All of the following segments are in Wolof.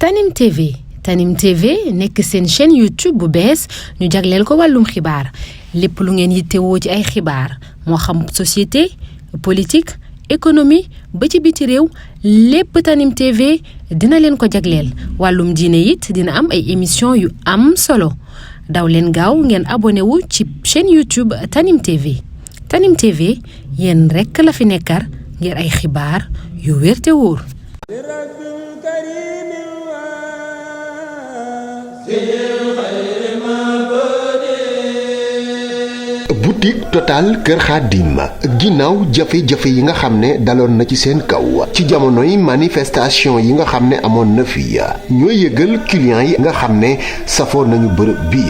Tanim TV Tanim TV nekk seen chaîne YouTube bu bees ñu jagleel ko wàllum xibaar lépp lu ngeen yittewoo ci ay xibaar moo xam société politique économie ba ci biti réew lépp Tanim TV dina leen ko jagleel wàllum diine it dina am ay émission yu am solo daw leen gaaw ngeen abonné wu ci chaîne YouTube Tanim TV Tanim TV yéen rekk la fi nekkar ngir ay xibaar yu wér te wóor. boutique Total Kër Khadim ginnaaw jafe-jafe yi nga xam ne daloon na ci seen kaw ci jamonoy manifestation yi nga xam ne amoon na fi ñoo yëgal clients yi nga xam ne safoo nañu bërëb bi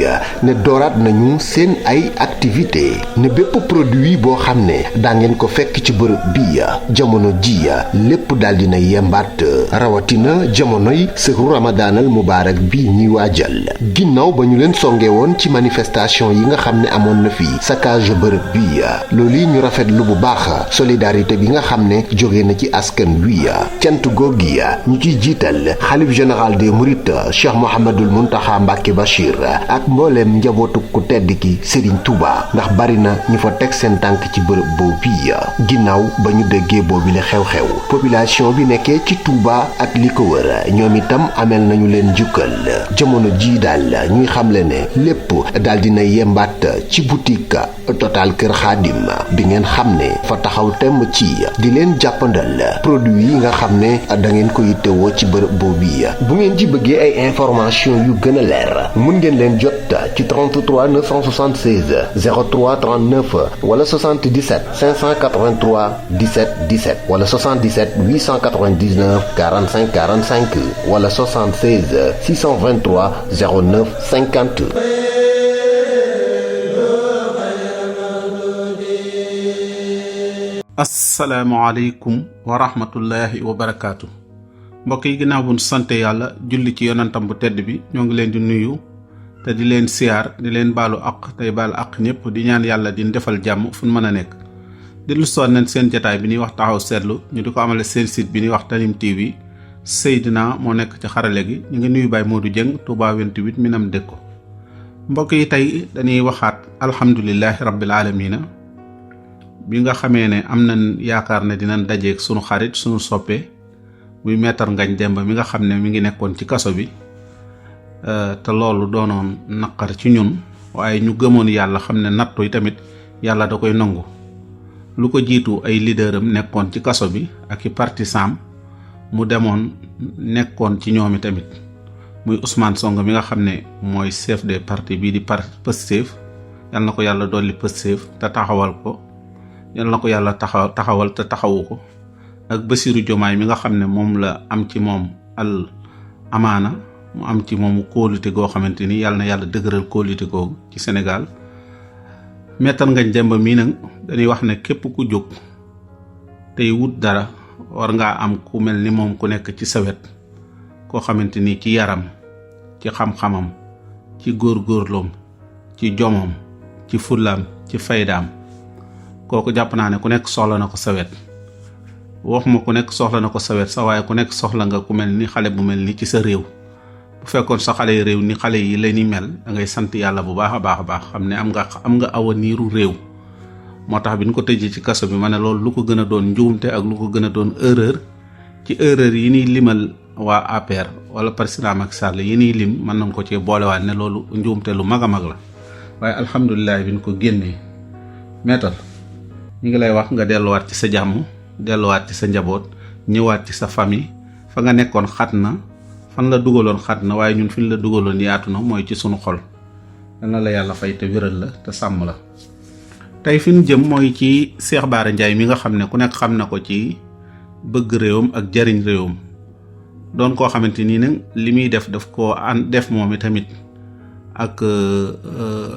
ne dooraat nañu seen ay activité ne bépp produit boo xam ne daa ngeen ko fekk ci bërëb bi jamono ji lépp daal dina yembaat rawatina jamonoy sëru ramadaanal mubaarak bi ñuy waajal ginnaaw ba ñu leen songe woon ci manifestation yi nga xam ne amoon na fi saccage bërëb bi loolu yi ñu rafetlu bu baax solidarité bi nga xam ne jóge na ci askan wi cant googi ñu ciy jiital xalif général des mourides Cheikh Mouhamadoul Mountakha Mbacké Bachir ak mbooleem njabootu ku tedd ki Serigne Touba ndax bari na ñu fa teg seen tànk ci bërëb boobu bi ginnaaw ba ñu déggee boobu le xew-xew population bi nekkee ci Touba ak li ko wër ñoom itam amel nañu leen jukkal jamono ji daal ñuy xamle ne lépp daal dina yembaat ci boutique Total Kër Khadim bi ngeen xam ne fa taxaw temm ci di leen jàppandal produit yi nga xam ne da ngeen ko yittewoo ci bërëb boobu bu ngeen ci bëggee ay information yu gën a leer mun ngeen leen jot ci 33 976 03 39 wala 77 583 17 17 wala 77 899 45 45 wala 76 623 09 50. asalaamaaleykum wa rahmatullahi wa barakaatu mbokk yi ginnaaw bu ñu sante yàlla julli ci yonantam bu tedd bi ñoo ngi leen di nuyu te di leen siyaar di leen baalu àq tey baalu àq ñëpp di ñaan yàlla di defal jàmm fu ñu mën a nekk di lu soon nañ seen jataay bi ñuy wax taxaw seetlu ñu di ko amale seen site bi ñuy wax Tanim TV Seydina moo nekk ci xarale gi ñu ngi nuyu Baye Modou Dieng Touba 28 Minam Dekko mbokk yi tey dañuy waxaat alhamdulillahi rabbil alamina bi nga xamee ne am nañ yaakaar ne dinañ dajeeg sunu xarit sunu soppe muy Maître Ngagne Demba mi nga xam ne mi ngi nekkoon ci kaso bi te loolu doonoon naqar ci ñun waaye ñu gëmoon yàlla xam ne nattu yi tamit yàlla da koy nangu lu ko jiitu ay leaderam nekkoon ci kaso bi ak i partisan mu demoon nekkoon ci ñoomi tamit muy Ousmane Sonko mi nga xam ne mooy chef des partis bii di parti Pastef yal na ko yàlla dolli Pastef te taxawal ko yal na ko yàlla taxawal te taxawu ko ak Bassirou Diomaye mi nga xam ne moom la am ci moom al amaana mu am ci moomu kóolute goo xamante ni yàlla na yàlla dëgëral kóolute googu ci Sénégal Maître Ngagne Demba mii nag dañuy wax ne képp ku jóg tey wut dara war ngaa am ku mel ni moom ku nekk ci sawet koo xamante ni ci yaram ci xam-xamam ci góorgóorloom ci jomom ci fullaam ci faydaam kooku jàpp naa ne ku nekk soxla na ko sawet waxuma ku nekk soxla na ko sawet sa waaye ku nekk soxla nga ku mel ni xale bu mel ni ci sa réew bu fekkoon sa xale yi réew ni xale yi la ni mel da ngay sant yàlla bu baax a baax xam ne am nga awaniiru réew moo tax bi ñu ko tëjee ci kaso bi ma ne loolu lu ko gën a doon njuumte ak lu ko gën a doon erreur ci erreur yi ñuy limal waa APR wala président Macky Sall yi ñuy lim mën nañ ko cee boolewaat ne loolu njuumte lu mag a mag la waaye alhamdulilah bi ñu ko génnee Maître ñu ngi lay wax nga delluwaat ci sa jàmm delluwaat ci sa njaboot ñëwaat ci sa famille fa nga nekkoon xat na fan la dugaloon xat na waaye ñun fi ñu la dugaloon yaatu na mooy ci sunu xol yal na la yàlla fay te wéral la te sàmm la. tey fi ñu jëm mooy ci Cheikh Bara Ndiaye mi nga xam ne ku nekk xam na ko ci bëgg réewam ak jariñ réewam doon koo xamante ni nag li muy def daf koo def moom tamit ak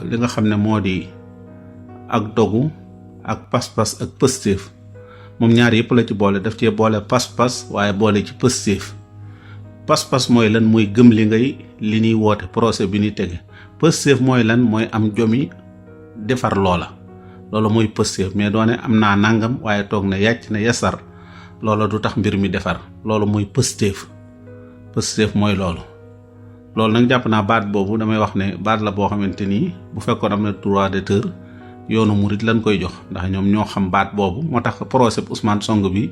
li nga xam ne moo di ak dogu ak pas-pas ak pëstéef moom ñaar yëpp la ci boole daf cee boole pas-pas waaye boole ci pëstéef pas-pas mooy lan mooy gëm li ñuy woote procès bi ñuy tege pëstéef mooy lan mooy am jomi defar loola loolu mooy pëstéef mais doone am naa nangam waaye toog na yàcc na yasar loola du tax mbir mi defar loolu mooy pëstéef Pastef mooy loolu nag jàpp naa baat boobu damay wax ne baat la boo xamante ni bu fekkoon am na droit d'auteur yoonu murit lañ koy jox ndax ñoom ñoo xam baat boobu moo tax procès Ousmane Sonko bi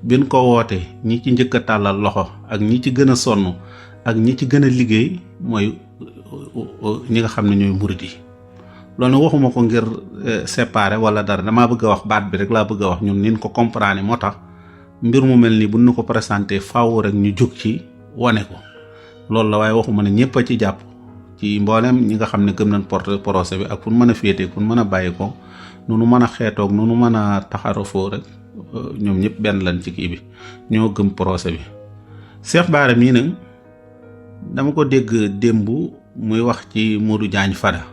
bin ko wootee ñi ci njëkk a tàllal loxo ak ñi ci gën a sonn ak ñi ci gën a liggéey mooy ñi nga xam ne ñooy murit yi loolu waxuma ko ngir séparer wala dara damaa bëgg a wax baat bi rek laa bëgg a wax ñun nin ko comprendre moo tax mbir mu mel ni bu nu ko présenté faaw rek ñu jóg ci wane ko loolu la waaye waxuma ne ñëpp a ci jàpp ci mboolem ñi nga xam ne gëm nañ porte procès bi ak fu mën a féetee fu mën a bàyyi ko nunu mën a xeetoog nunu mën a taxarafoo rek ñoom ñëpp benn lan ci kii bi ñoo gëm procès bi. Cheikh Bara mii nag dama ko dégg démb muy wax ci Modou Diagne Fada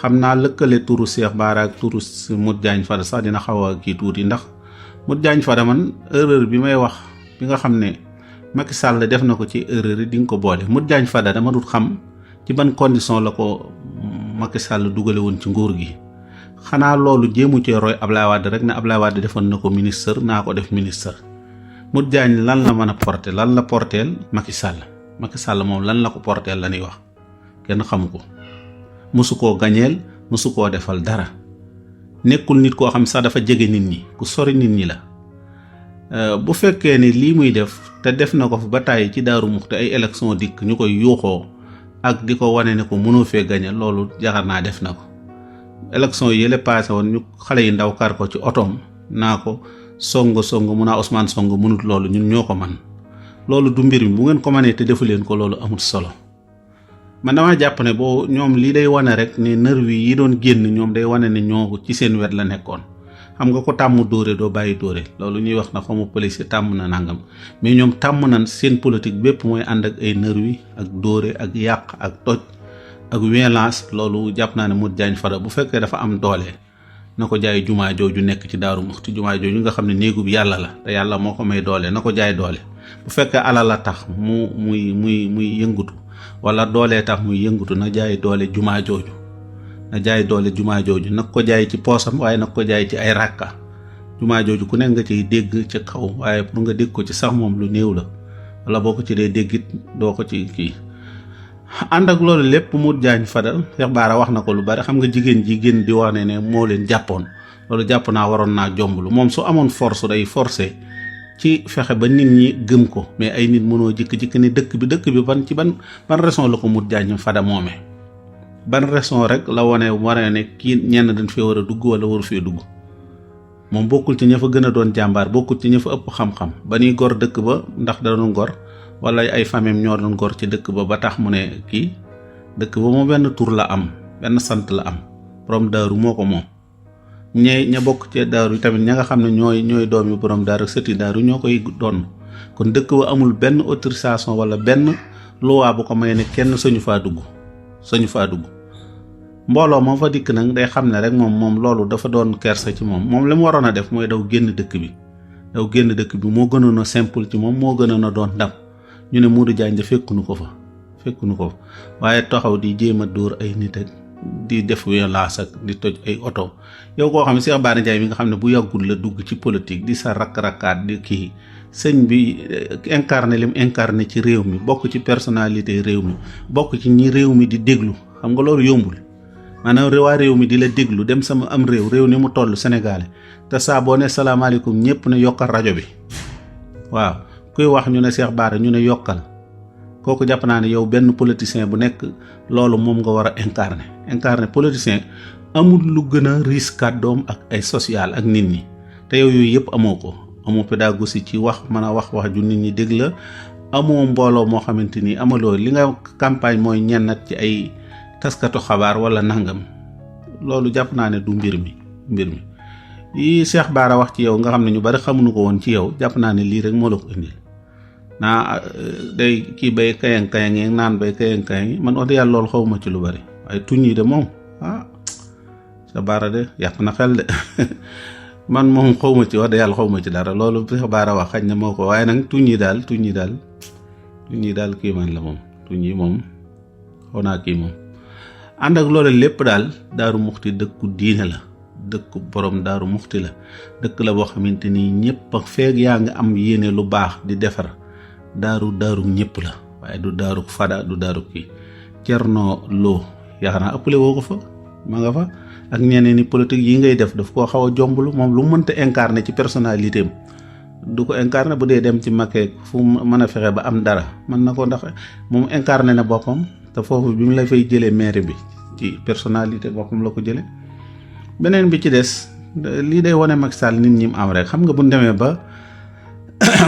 xam naa lëkkale turu Cheikh Bara ak turu Modou Diagne Fada sax dina xaw a kii tuuti ndax Modou Diagne Fada man erreur bi may wax bi nga xam ne Macky Sall def na ko ci erreur yi di nga ko boole Modou Diagne Fada dama dut xam ci ban condition la ko Macky Sall dugale woon ci nguur gi xanaa loolu jéemu cee roy Ablaye Wade rek ne Ablaye Wade defoon na ko ministre naa ko def ministre Modou Diagne lan la mën a porter lan la porteel Macky Sall moom lan la ko porteel la ñuy wax kenn xamu ko mosu koo gañeel mosu koo defal dara nekkul nit koo xam sax dafa jege nit ñi ku sori nit ñi la bu fekkee ni lii muy def te def na ko fi ba tàyyi ci Daaru Muxti ay élection dikk ñu koy yuuxoo ak di ko wane ne ko mënoo fee gañe loolu jaxar naa def na ko élection yi yële passé woon ñu xale yi ndaw kar ko ci otoom naa ko song mu naa Ousmane Sonko mënut loolu ñun ñoo ko man loolu du mbir mi bu ngeen ko mënee te defu leen ko loolu amul solo man dama jàpp ne boo ñoom lii day wane rek ne nervi yi doon génn ñoom day wane ne ñoo ci seen wet la nekkoon xam nga ko tàmm dóore doo bàyyi dóore loolu ñuy wax na xamu police tàmm na nangam mais ñoom tàmm nañ seen politique bépp mooy ànd ak ay nervi ak dóore ak yàq ak toj ak violence loolu jàpp naa ne Modou Diagne Fada bu fekkee dafa am doole na ko jaay jumaa jooju nekk ci Daaru Muxti jumaa jooju nga xam ne néegu bi yàlla la te yàlla moo ko may doole na ko jaay doole bu fekkee alal la tax muy yëngutu wala doolee tax muy yëngutu na jaay doole jumaa jooju nag ko jaay ci poosam waaye nag ko jaay ci ay ràkka jumaa jooju ku nekk nga ciy dégg ci kaw waaye pour nga dégg ko ci sax moom lu néew la wala boo ko ci dee déggit doo ko ci kii ànd ak loolu lépp Modou Diagne Fada Cheikh Bara wax na ko lu bari xam nga jigéen ji gën di wane ne moo leen jàppoon loolu jàpp naa waroon naa jomblu moom su amoon force day forcer ci fexe ba nit ñi gëm ko mais ay nit mënoo jikki-jikki ne dëkk bi ban raison la ko Modou Diagne Fada moomee ban raison rek la wane ne kii ñenn dañ fee war a dugg wala waru fee dugg moom bokkul ci ña fa gën a doon jàmbaar bokkul ci ña fa ëpp xam-xam ba ñuy gor dëkk ba ndax da doon gor wala ay famem ñoo doon gor ci dëkk ba tax mu ne kii dëkk ba moom benn tur la am benn sant la am borom daaru moo ko moom ña bokk ci daaru yi tamit ña nga xam ne ñooy doom yi borom daaru ak sëti daaru ñoo koy doon kon dëkk ba amul benn autorisation wala benn loi bu ko may ne kenn sañu faa dugg mbooloo moom fa dikk nag day xam ne rek moom loolu dafa doon kersa ci moom li mu waroon a def mooy daw génn dëkk bi moo gënoon a simple ci moom moo gënoon a doon ndam ñu ne Modou Diagne fekkunu ko fa waaye taxaw di jéem a dóor ay nit ak di def violence ak di toj ay oto yow koo xam ne Cheikh Bara Ndiaye mi nga xam ne bu yàggul la dugg ci politique di sa rakk-rakkaat di kii sëñ bi incarné lim incarné ci réew mi bokk ci personnalité réew mi bokk ci ñi réew mi di déglu xam nga loolu yombul maanaam waa réew mi di la déglu dem sama am réew ni mu toll Sénégalais te saa boo ne salaamaaleykum ñëpp ne yokkal rajo bi waaw kuy wax ñu ne Cheikh Bara ñu ne yokkal kooku jàpp naa ne yow benn politicien bu nekk loolu moom nga war a incarner politicien amul lu gën a risque kàddoom ak ay social ak nit ñi te yow yooyu yëpp amoo pédagogie ci wax mën a wax ju nit ñi dégg la amoo mbooloo moo xamante ni amaloo li nga campagne mooy ñennat ci ay taskatu xabaar wala nangam loolu jàpp naa ne du mbir mi yi Cheikh Bara wax ci yow nga xam ne ñu bari xamuñu ko woon ci yow jàpp naa ne lii rek moo la ko indil naa day kii bay kayang naan bay kayang man wax dëgg yàlla loolu xawma ci lu bari waaye tuñ yi de moom Cheikh Bara de yàq na xel de man moom xawma ci wax dëgg yàlla xawma ci dara loolu Cheikh Bara wax xañ na moo ko waaye nag tuñ yi daal kii man la moom tuñ yi moom xaw naa kii moom ànd ak loolu lépp daal Daaru Muxti dëkku diine la dëkku borom Daaru Muxti la dëkk la boo xamante ni ñëpp ak feeg yaa ngi am yéene lu baax di defar daaru ñëpp la waaye du daaru Fada du daaru kii Thierno Lo yaakaar naa ëppale woo ko fa ma nga fa ak ñeneen ni politique yi ngay def daf koo xaw a jomblu moom lu mënta incarné ci personnalité am du ko incarné bu dee dem ci makkee fu mën a fexe ba am dara mën na ko ndax moom incarné na boppam te foofu bi mu la fay jëlee maire bi ci personnalité boppam la ko jëlee. beneen bi ci des lii day wane Macky Sall nit ñi mu am rek xam nga bu ñu demee ba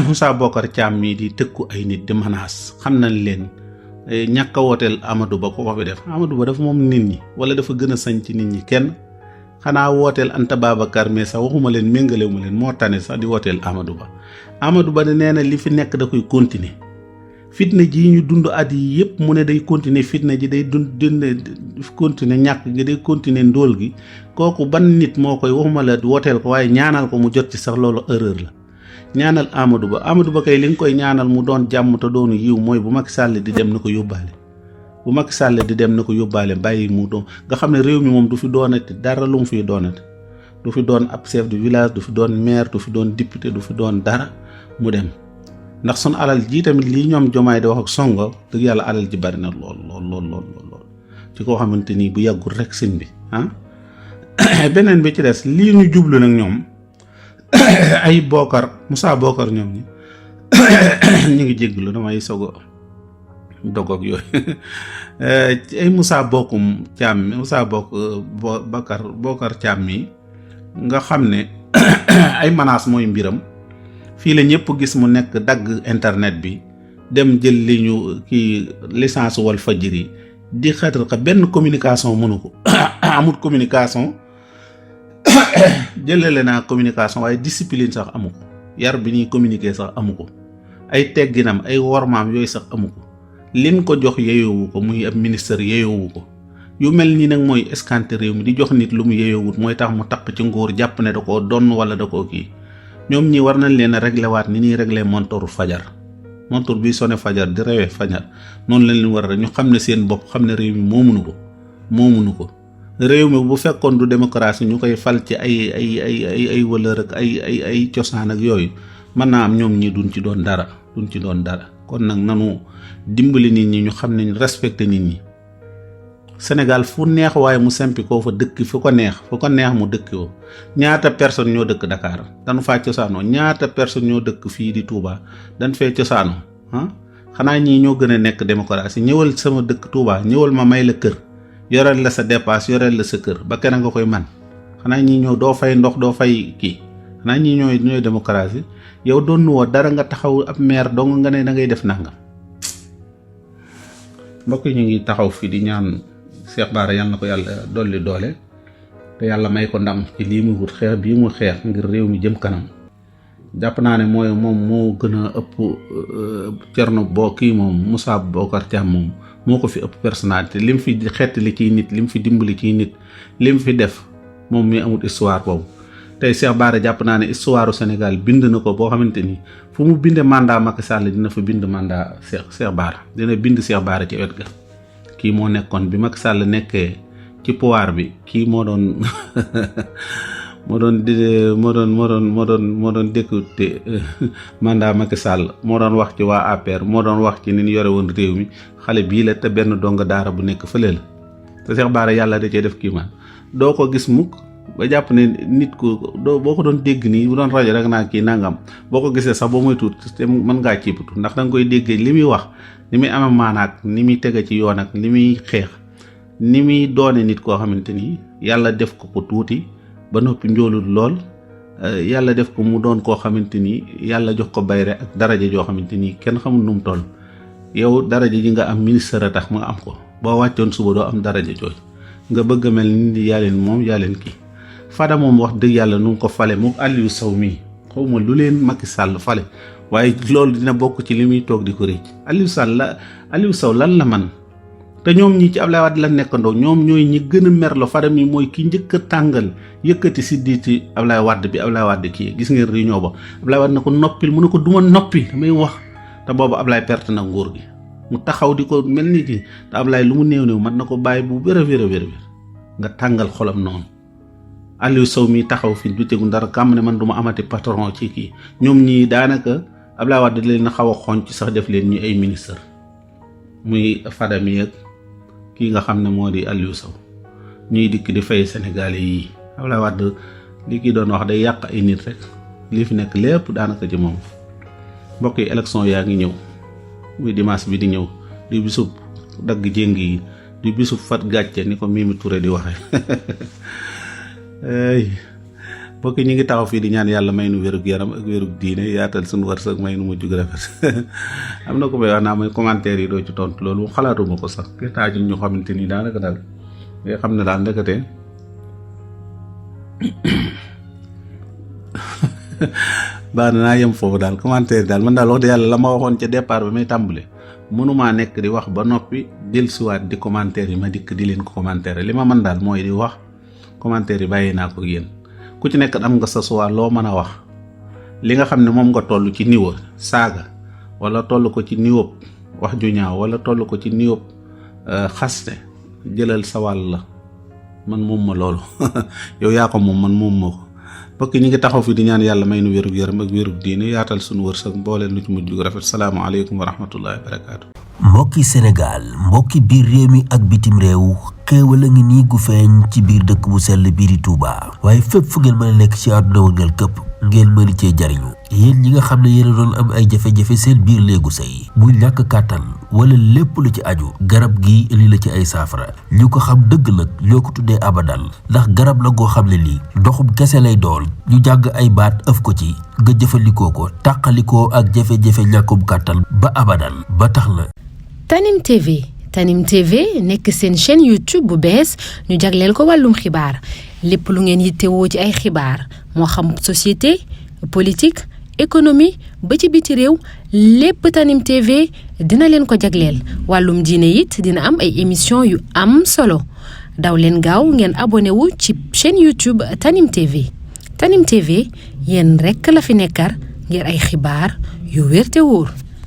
Moussa Bocar Thiam mii di tëkku ay nit di menace xam nañ leen ñàkk a wooteel Amadou Ba ko fi def Amadou Ba dafa moom nit ñi wala dafa gën a sañ ci nit ñi kenn xanaa wooteel Anta Babacar mais sax waxuma leen méngalewuma leen moo tane sax di wooteel Amadou Ba de nee na li fi nekk da koy continuer fitna ji ñu dund at yi yëpp mu ne day continuer fitna ji day dund continuer ñàkk gi day continuer ndóol gi kooku ban nit moo koy waxuma la wooteel ko waaye ñaanal ko mu jot ci sax loolu erreur la ñaanal Amadou Ba kay li nga koy ñaanal mu doon jàmm te doonu yiw mooy bu Macky Sall di dem na ko yóbbaale bu Macky Sall di dem na ko yóbbaale bàyyi mu doon nga xam ne réew mi moom du fi doonati dara lu mu fiy doonati du fi doon ab chef de village du fi doon maire du fi doon député du fi doon dara mu dem ndax sun alal ji tamit lii ñoom Jomaay di wax ak Sonko dëgg yàlla alal ji bari na lool ci koo xamante ni bu yàggul rek sëñ bi beneen bi ci des lii ñu jublu nag ñoom ay Moussa Bocar ñoom ñi ñu ngi jégglu damay sogo dogoog yooyu ay Moussa Bocar Thiam mi nga xam ne ay menaces mooy mbiram fii la ñëpp gis mu nekk dagg internet bi dem jël li ñu kii licence Walfadjri di xeetal ka benn communication mënu ko amul communication jëlale naa communication waaye discipline sax amu ko yar bi ñuy communiquer sax amu ko ay tegginam ay wormaam yooyu sax amu ko liñ ko jox yeyowu ko muy ab ministère yeyowu ko yu mel nii nag mooy escanté réew mi di jox nit lu mu yeyowut mooy tax mu taq ci nguur jàpp ne da koo donn wala da koo kii ñoom ñi war nañ leen a réglé waat ni ñuy réglé montoru fajar montor bi sone fajar di rewee fajar noonu lañ leen war a ñu xam ne seen bopp xam ne réew mi moomunu ko réew mi bu fekkoon du démocratie ñu koy fal ci ay valeur ak ay cosaan ak yooyu mën naa am ñoom ñi duñ ci doon dara kon nag nanu dimbali nit ñi ñu xam ne respecté nit ñi Sénégal fu neex waaye mu sempi koo fa dëkk fu ko neex mu dëkk woo ñaata personne ñoo dëkk Dakar dañu faa cosaanoo ñaata personne ñoo dëkk fii di Touba dañ fee cosaanoo xanaa ñii ñoo gën a nekk démocratie ñëwal sama dëkk Touba ñëwal ma may la kër yoreel la sa dépasse yoreel la sa kër ba kenn nga koy man xanaa ñii ñoo doo fay ndox doo fay kii xanaa ñii ñooy démocratie yow doon woo dara nga taxaw ab maire dong nga ne da ngay def nangam mbokk yi ñu ngi taxaw fii di ñaan Cheikh Bara yàlla na ko yàlla dolli doole te yàlla may ko ndam ci lii mu wut xeex bii mu xeex ngir réew mi jëm kanam jàpp naa ne moom moo gën a ëpp Thierno Moussa Bocar Thiam moom moo ko fi ëpp personnalité lim fi xettali ciy nit lim fi dimbali ciy nit lim fi def moom mi amul histoire boobu tey Cheikh Bara jàpp naa ne histoire Sénégal bind na ko boo xamante ni fu mu binde mandat Macky Sall dina fa bind mandat Cheikh Bara dina bind Cheikh Bara ci wet ga kii moo nekkoon bi Macky Sall nekkee ci pouvoir bi kii moo doon découté mandat Macky Sall moo doon wax ci waa APR moo doon wax ci ni ñu yore woon réew mi xale bii la te benn donga daara bu nekk fële la te Cheikh Bara yàlla da cee def kii man doo ko gis mukk ba jàpp ne nit ko boo ko doon dégg nii bu doon rajo rek naa kii nangam boo ko gisee sax boo muy tuut te mën ngaa ciipatu ndax da nga koy déggee li muy wax ni muy amee maanaak ni muy tege ci yoon ak ni muy xeex ni muy doone nit koo xamante ni yàlla def ko tuuti ba noppi njoolul lool yàlla def ko mu doon koo xamante ni yàlla jox ko bayre ak daraja joo xamante ni kenn xamul nu mu toll yow daraja ji nga am ministre a tax nga am ko boo wàccoon suba doo am daraja jooju nga bëgg a mel ni yaa leen kii Fada moom wax dëgg yàlla nu ngi ko fale moom Aliou Sow mii xaw ma lu leen Macky Sall fale waaye loolu dina bokk ci li muy toog di ko rëcc Aliou Sow lan la man te ñoom ñi ci Ablaye Wade la nekkandoo ñoom ñooy ñi gën a merlo Fada mi mooy ki njëkk a tàngal yëkkati si diiti Ablaye Wade bi Ablaye Wade kii gis ngeen réunion ba Ablaye Wade na ko noppil mu ne ko duma noppi damay wax te boobu Ablaye perte na nguur gi mu taxaw di ko mel ni ki te Ablaye lu mu néew man na ko bàyyi bu wér nga tàngal xolam noonu Aliou Sow mi taxaw fi du tegu dara kàmm ne man du ma amati patron ci kii ñoom ñii daanaka Abdoulaye Wade leen na xaw a xonc sax def leen ñu ay ministre muy Fadami ak kii nga xam ne moo di Aliou Sow ñuy dikk di fay Sénégalais yi. Abdoulaye Wade li kii doon wax day yàq ay nit rek li fi nekk lépp daanaka ci moom. mbokk yi élection yaa ngi ñëw muy dimanche bi di ñëw di bisub dagg jéng yi di bisub fat gàcce ni ko Mimi Touré di waxe mbokk yi ñu ngi taxaw fii di ñaan yàlla may nu wérug yaram ak wérug diine yaatal suñu wërsëg may nu mu jug rafet am na ko may wax naa mooy commentaire yi doo ci tontu loolu moom xalaatuma ko sax ke taajul ñu xamante ni daanaka daal nga xam ne daal ndekete baax na naa yem foofu daal commentaire daal man daal wax dëgg yàlla la ma waxoon ca départ ba may tàmbale mënumaa nekk di wax ba noppi dellusiwaat di commentaire yi ma dikk di leen ko commentaire li ma mën daal mooy di wax commentaire yi bàyyi naa ko yéen ku ci nekk am nga sa suwaa loo mën a wax li nga xam ne moom nga toll ci niveau saaga wala toll ko ci niveau wax ju ñaaw wala toll ko ci niveau xaste jëlal sa wàll la man moom ma loolu yow yaa ko moom man moom ma ko mbokk ñi ngi taxaw fi di ñaan yàlla may nu wérug yaram ak wérug diine yaatal suñu wërsëg mbooleen nu ci mujj gu rafet salaamaaleykum wa rahmatullahi wa barakaatu. mbokki Sénégal mbokki biir réew mi ak bitim réew xéewal a ngi nii gu feeñ ci biir dëkk bu sell bii di Touba waaye fépp fu ngeen mën a nekk ci àdduna wërngal këpp ngeen mën cee jariñu yéen ñi nga xam ne yéen a doon am ay jafe-jafe seen biir léegu sëy muy ñàkk kàttan wala lépp lu ci aju garab gi li la ci ay saafara ñu ko xam dëgg nag ñoo ko tuddee abadal ndax garab la goo xam ne lii ndoxum kese lay dool ñu jàng ay baat ëf ko ci nga jëfandikoo ko tàqalikoo ak jafe-jafe ñàkkum kàttan ba abadal ba tax na Tanim TV nekk seen chaîne YouTube bu bees ñu jagleel ko wàllum xibaar lépp lu ngeen yittewoo ci ay xibaar moo xam société politique économie ba ci biti réew lépp Tanim TV dina leen ko jagleel wàllum diine it dina am ay émission yu am solo daw leen gaaw ngeen abonné wu ci chaîne YouTube Tanim TV Tanim TV yéen rekk la fi nekkar ngir ay xibaar yu wér te wóor